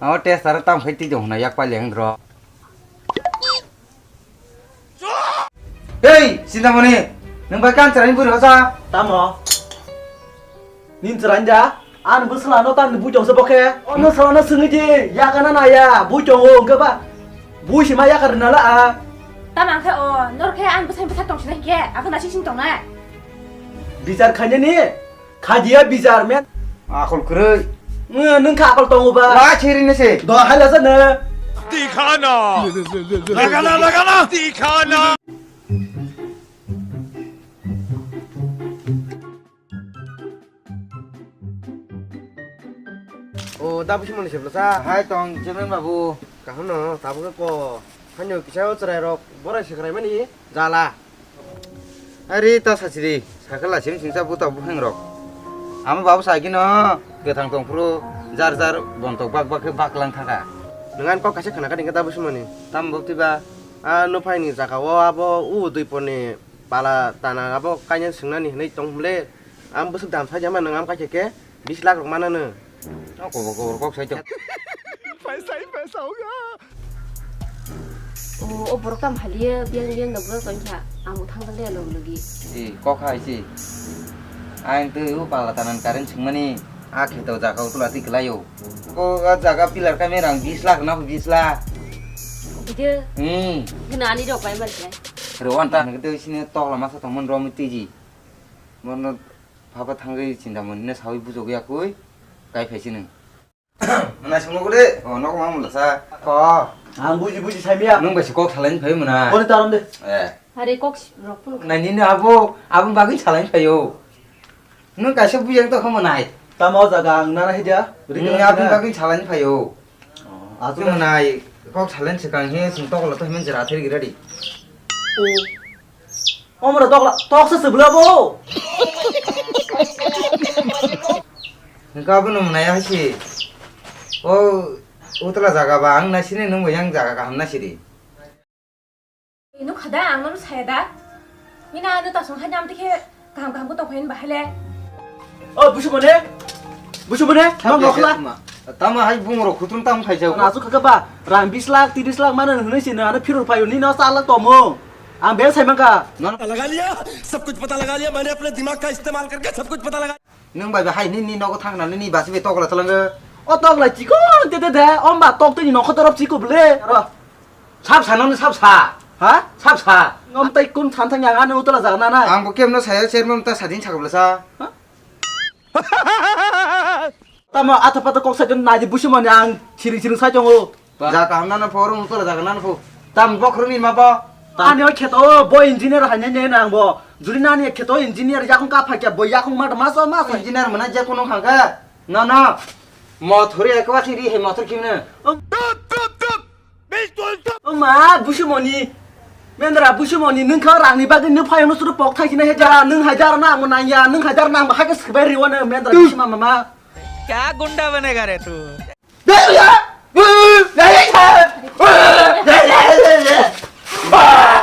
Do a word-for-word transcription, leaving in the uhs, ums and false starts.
O tester tam khai twi tong hwnna yak paileng dro. Hei, Sintamoni, nwng bai kan chwraini bwrwi hosa? Tamo? Nin chwraini da? Ani bwswlano tamni bui tongsa bokhe? Ono swlano swngwi di, yakana naya, bui tongo hwnkhe ba? Bui sima yakar rwna la a. Tamo ang khe o, nor khe ani bwsai bwsa tongsinai hinkhe, ang khe naising sing tongnai. Bichar khainani? Khadia bijar men. Akol kwrwi. Nge, nwng kha akol tongo ba? Wa chiri ne se. Do hala sa ne. Dikhana. Lagana, lagana. Dikhana. O, da busi mani sebla sa. Hai tong, Jemen babu. Kaham no, tabuk ko. Hanyo kisa o chwrai rok, borai sikrai mani. Jala. Ari ta sachiri, sakala sim simsa buta buphang rok. Ama babu saikino, gethang tongphuru, jar jar bontok bak bak khe baklang thaka. Nwngan kok kaisa khna kani kata busi mani. Tam bok tiba. A no phaini jaka o abo u dui poni pala tana abo kainyan swngnani hinwi tong hwnle. Ang bwswk dam saijama nwng am kaisa khe bis lakh rok manano. O kobor kobor kok sai tong. Paisa hi paisa hoga. O, o borok tam haliya biyang biyang no borok tongkha. Ang bo thang thang le log logi. E, kok hai si. Ang twi u pala tanan current singmani. A kheto jaga utula ti kelayo. Ko a jaga pillar kami rang bis lakh na bis lakh. Bide. Hmm. Gena ani rok bai mar khe. Rowan ta nang twi sini tokla masa tongmon romi tiji. Mono Phaba thangwi chinta mwnino sawi bujogwi yakwi kai phaisi nwng. Mwnai songno gode, o nogo ma mula sa. Ko, ang buji buji saimiya. Nwng bai se kok salaini phai mwnai. Koni tarom de. Eh. Are kok rok phun. Nai nini abo, abo bagwi salaini phaio. Nwng kaisa bujang to khomo nai. Tamo jaga ang nana hija. Nwng abo bagwi salaini phaio. Asu mwnai kok salaini swkang he sung tokolo to himen jera theri ready. O. Omro tokla, toksa se bwla bo. Hwnkhe abono mwnaya hai se. O utla jaga ba ang naisini nwng bo yang jaga kaham naisidi. Ino khada ang nono saya da. Mina ano tasung hai nam tikhe kaham kaham ko tokhoin bahai le. O busu bone. Busu bone. Mang nokla. Tama hai bungrok khutum tam khaijak. Nasu khaka ba rang bis lakh, tiris lakh mano hwnwi sino ano phiror phaio nino char lakh tomo. Ang bel sai mangka. पता लगा लिया, सब कुछ पता लगा लिया, मैंने अपने दिमाग का इस्तेमाल करके सब कुछ पता लगा। Nwng bai bai hai nini nogo thangna nini basi bai tokla tolongo. O tokla chikon te te de, omba tok tini nokho torop chiko ble. Ro. Sab sa nang sab sa. Ha? Sab sa. Ngom tai kun san thang yang ano utla jagna na. Ang bo kemno saya chairman ta sadin chakbla sa. Ha? Tamo ata pata kok sajon naji busi mani ang siring siring sai tongo. Ba. Jaga hamna na pho rung utla jaga na pho. Tam bokhro ni ma ba. Ani o kheto bo engineer hanya ne nang bo. Juri nani kheto engineer yakung ka phakya bo yakung ma ma so ma so. Engineer mana je kuno khangka. No no. Mothori ekwa siri he mothor kimne. Tut tut tut. Oma, busu moni. Mendra busu moni, nwng kha rangni bagwi nwng phayungno suru pok thai sina he ja, nwng hajar na mo nang ya, nwng hajar nang ba hake sbai riwa na mendra busu mama ma. क्या गुंडा बनेगा रे तू?